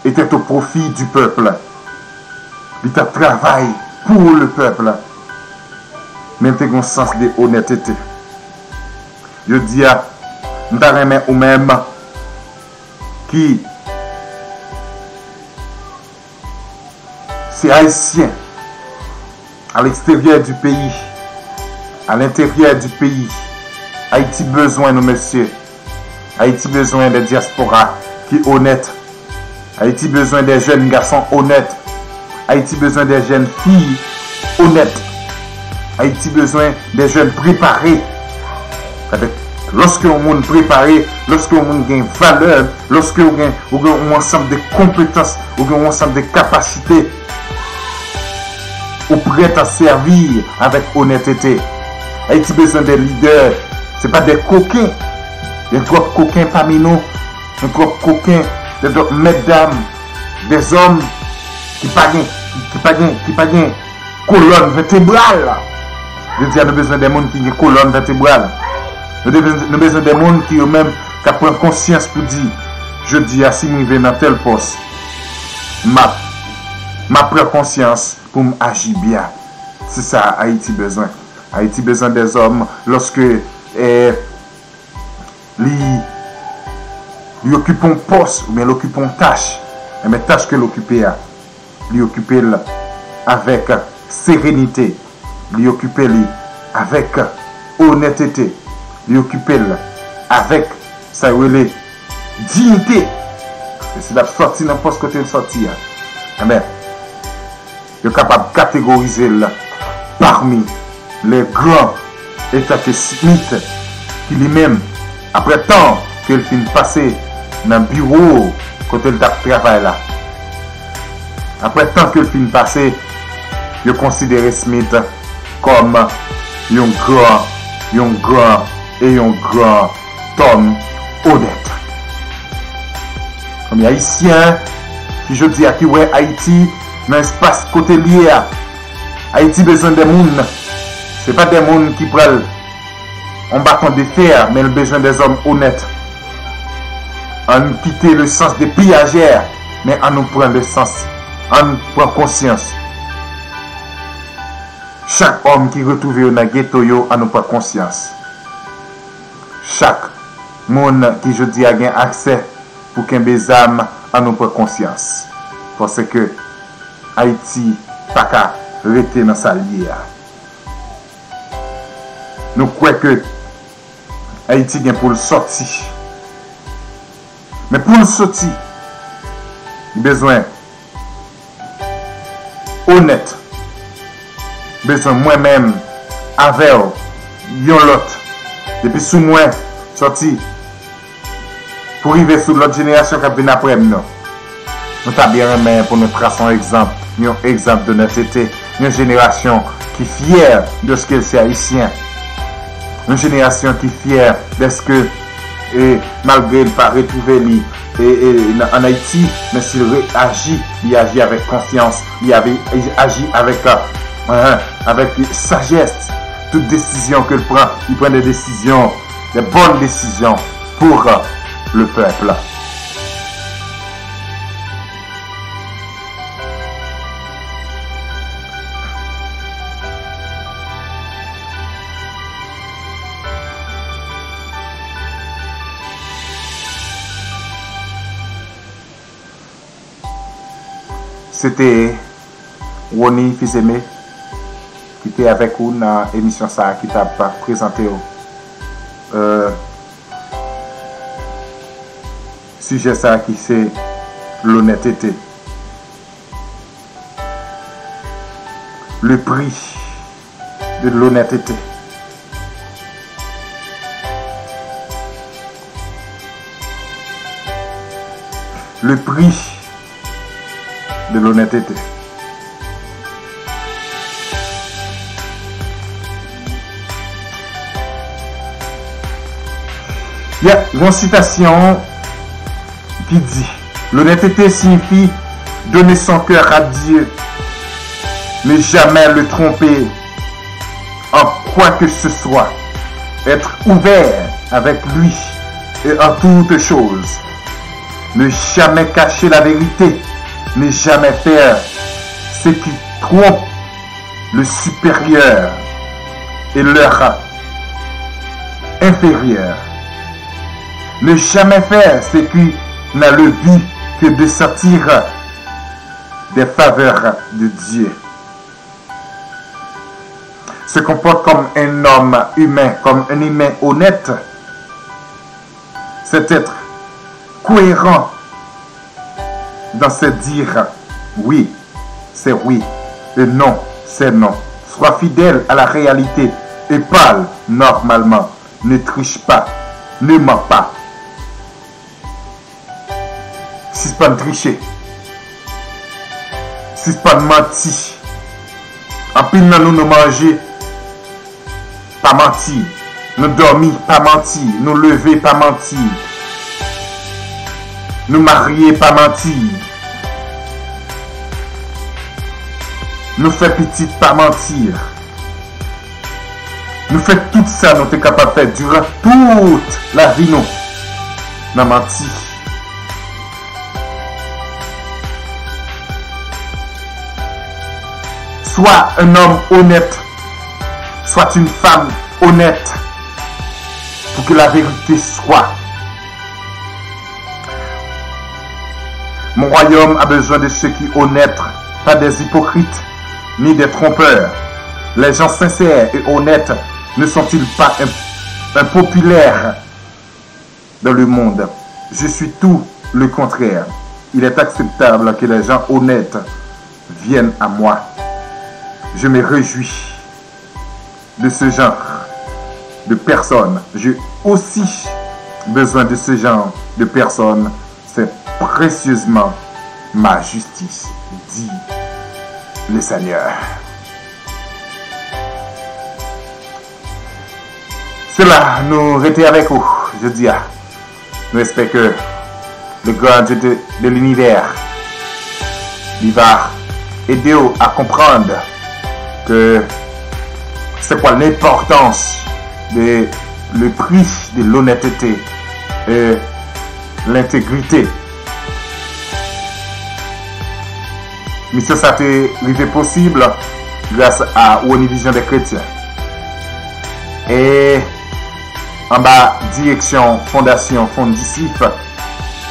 était au profit du peuple. Li t ap travay pou le peuple. Men l te gen yon sans de onètete. Jodi a, m ta renmen ou menm ki se Ayisyen, à l'extérieur du pays, à l'intérieur du pays, Ayiti bezwen nou, mesye. Ayiti bezwen de dyaspora ki onèt. Ayiti bezwen de jèn gason onèt. Ayiti bezwen de jèn fi onèt. Ayiti bezwen de jèn prepare. Paske lòske yon moun prepare, lòske yon moun gen valè, lòske ou gen, ou gen yon ansanm de konpetans, ou gen yon ansanm de kapasite, ou prèt a sèvi avèk onètete. Ayiti bezwen de lidè, se pa de koken. Gen twòp koken pami nou, gen twòp koken, gen twòp mètdam, de zòm ki pa gen, ki pa gen, ki pa gen kolòn vètebral. Jodi a, nou bezwen de moun ki gen kolòn vètebral. Nou de-, nou bezwen de moun ki yo menm k ap pran konsyans pou di, jodi a, si m rive nan tèl pòs, m ap, m ap pran konsyans pou m aji byen. Se sa Ayiti bezwen. Ayiti bezwen dèzòm lòske, eh, li, li okipe yon pòs oubyen l okipe yon tach, enben tach ke l okipe a, li okipe l avèk serenite, li okipe li avèk onètete, li okipe l avèk sa yo rele diyite. E si l ap sòti nan pòs kote l sòti a, enben, yo kapab kategorize l parmi les grands, etanke Smith, ki li menm, apre tan ke l fin pase nan biwo kote l t ap travay la, apre tan ke l fin pase, yo konsidere Smith kòm yon gran, yon gran e yon gran tòm onèt. Premye Ayisyen ki jodi a ki wè Ayiti nan espas kote l ye a. Ayiti bezwen de moun. Se pa de moun ki pral yon baton de fè, men l bezwen de zòm onèt. Ann kite le sens de piyajè, men ann nou pran le sens, ann pran konsyans. Chak òm ki retwouve yo nan geto yo, ann nou pran konsyans. Chak moun ki jodi a gen aksè pou kenbe zam, ann nou pran konsyans. Paske Ayiti pa ka rete nan sa l ye a. Nou kwè ke Ayiti gen pou l sòti. Men pou l sòti, li bezwen onèt. Bezwen mwen menm avè w, yon lòt. Depi sou mwen sòti, pou rive sou lòt jenerasyon k ap vin apre m nan. Nou ta byen renmen pou nou trase yon egzanp, yon egzanp de onètete, yon jenerasyon ki fyè dèske l se Ayisyen. Yon jenerasyon ki fyè dèske, e, malgre l pa retwouve li, e, e, nan, ann Ayiti, men si l re-, aji, li aji avèk konfyans, li ave-, aji avèk, e, avèk sajès. Tout desizyon ke l pran, li pran de desizyon, de bonnes décisions pour le peuple. Se te Rony Fils-Aimé ki te avèk ou nan emisyon sa a ki t ap prezante w, euh, sijè sa a ki se lonètete. Le prix de l'honnêteté. Le prix de l'honnêteté. Ya, yon sitasyon ki di, l'honnêteté signifie donner son cœur à Dieu, ne jamais le tromper en quoi que ce soit, être ouvert avec lui et en toute chose, ne jamais cacher la vérité, ne jamais faire ce qui trompe le supérieur et leur inférieur. Ne jamais faire ce qui n'a le but que de sortir des faveurs de Dieu. Se comporte comme un homme humain, comme un humain honnête. C'est être cohérent dans ses dires. Oui, c'est oui. Et non, c'est non. Sois fidèle à la réalité et parle normalement. Ne triche pas. Ne mens pas. Sispann triche. Sispann manti. Anpil nan nou, nou manje pa manti. Nou dòmi pa manti. Nou leve pa manti. Nou marye pa manti. Nou fè pitit pa manti. Nou fè tout sa nou te kapab fè diran tout lavi nou nan manti. Sois un homme honnête, sois une femme honnête, pour que la vérité soit. Mon royaume a besoin de ceux qui honnêtes, pas des hypocrites, ni des trompeurs. Les gens sincères et honnêtes ne sont-ils pas im- impopulaires dans le monde ? Je suis tout le contraire. Il est acceptable que les gens honnêtes viennent à moi. Je me réjouis de ce genre de personnes. J'ai aussi besoin de ce genre de personnes. C'est précieusement ma justice, dit le Seigneur. Sela, nou rete avèk ou jodi a. Nou espère que le grand Dieu de, de l'univers, il va aider à comprendre que c'est quoi l'importance de le prix de l'honnêteté et l'intégrité. Misyon sa te rive posib gras a Woni Vizyon dè Kretyen. E anba direksyon Fondasyon Fondisif,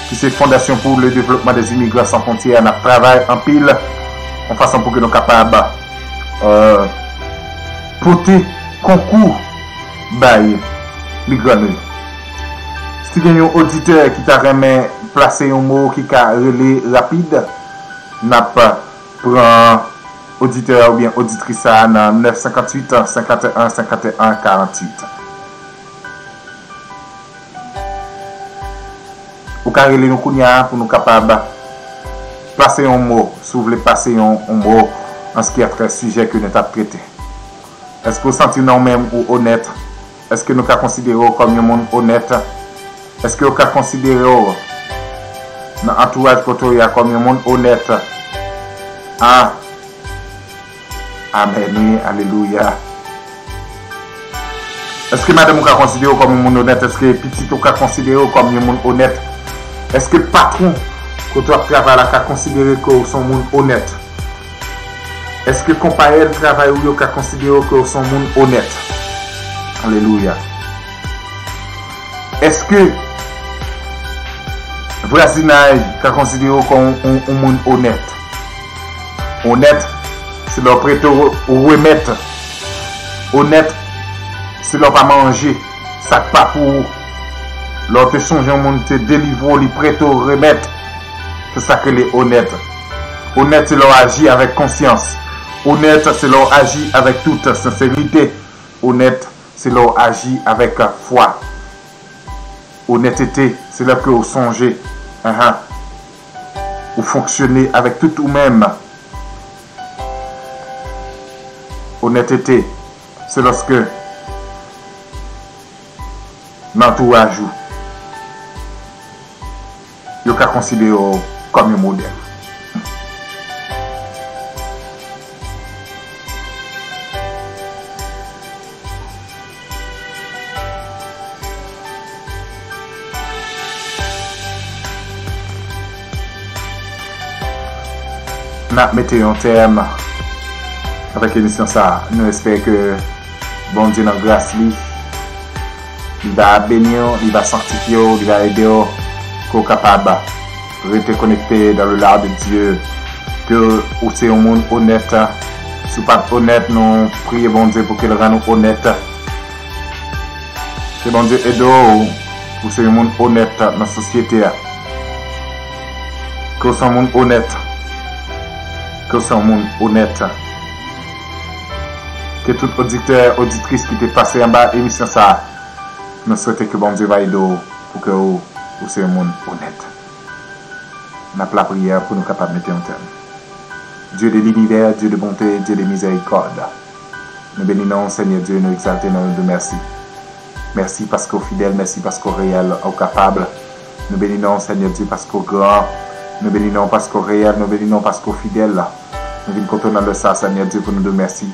ki se Fondasyon pou le Développement des Immigrants Sans Frontières, n ap travay anpil yon fason pou ke nou kapab, euh, pote konkou bay migran nou yo. Si gen yon oditè ki ta renmen plase yon mo ki ka rele rapid, n ap pran oditè a oubyen oditris sa a nan nèf senkanntuit, senkanteyen, senkanteyen, karanntuit. Ou ka rele nou kounye a pou nou kapab plase yon mo, si w vle pase yon, yon mo an ce qui a trait sijè ke nou t ap trete. Èske w santi w nan w menm ou onèt? Èske nou ka konsidere w kòm yon moun onèt? Èske yo ka konsidere w nan antouraj kote w ye a kòm yon moun onèt? A. Amèn, wi, alelouya. Èske madanm ou ka konsidere w kòm yon moun onèt? Èske pitit ou ka konsidere w kòm yon moun onèt? Èske patwon kote w ap travay la ka konsidere ke w se yon moun onèt? Èske konpayèl travay ou yo ka konsidere w ke w se yon moun onèt? Alelouya. Èske vwazinaj ka konsidere w kòm yon, yon, yon moun onèt? Onèt, se lè w prete, ou remèt. Onèt, se lè w pa manje sa k pa pou ou. Lè w te sonje yon moun te delivre w, li prete w remèt. Se sa k rele onèt. Onèt, se lè w aji avèk konsyans. Onèt, se lè w aji avèk tout senserite. Onèt, se lè w aji avèk fwa. Onètete, se lè ke w sonje, ahan, ou fonksyone avèk tout ou menm. Onètete, se lòske nan antouraj ou, yo ka konsidere w kòm yon modèl. N ap mete yon tèm avèk emisyon sa a. Nou espere ke Bondye nan gras li, li va beni w, li va sanktifye w, li va ede w, ke w kapab rete konekte dans le lard de Dieu, ke ou se yon moun onèt. Si w pa t onèt, nou priye Bondye pou ke l rann ou onèt. Ke Bondye ede w pou w se yon moun onèt nan sosyete a. Ke w se yon moun onèt. Ke w se yon moun onèt. Ke tout oditè, oditris ki te pase anba emisyon sa a, nou swete ke Bondye va ede w pou ke w, ou se yon moun onèt. N ap lapriyè pou nou kapab mete yon tèm. Dieu de l'univers, Dieu de bonté, Dieu de miséricorde. Nou beni non w, Senyè Dye, nou egzalte non w, nou di w mèsi. Mèsi paske w fidèl, mèsi paske w reyèl, ou kapab. Nou beni non w, Senyè Dye, paske w gran. Nou beni non w paske w reyèl, nou beni non w paske w fidèl. Nou vin kote w nan lè sa a, Senyè Dye, pou nou di w mèsi.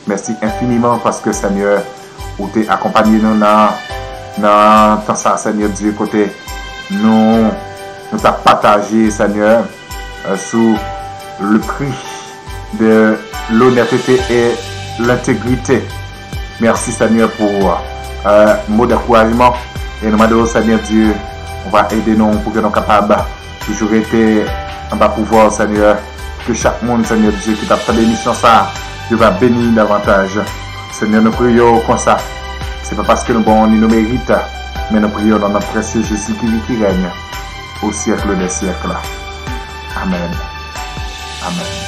Mèsi enfiniman paske, Senyè, ou te akonpanye nou nan, nan tan sa a, Senyè Dye, kote nou, nou t ap pataje, Senyè, euh, sou le prix de l'honnêteté et l'intégrité. Mèsi, Senyè, pou euh, mo d'ankourajman. E nou mande w, Senyè Dye, ou va ede nou pou ke nou kapab toujou rete anba pouvwa w, Senyè. Ke chak moun, Senyè Dye, ki t ap tande emisyon sa a, yo va beni davantaj. Senyè, nou priye w konsa. Se pa paske nou bon ni nou merit, men nou priye w nan non presye Jezi ki viv, ki règne au siècle des siècles. Amèn. Amèn.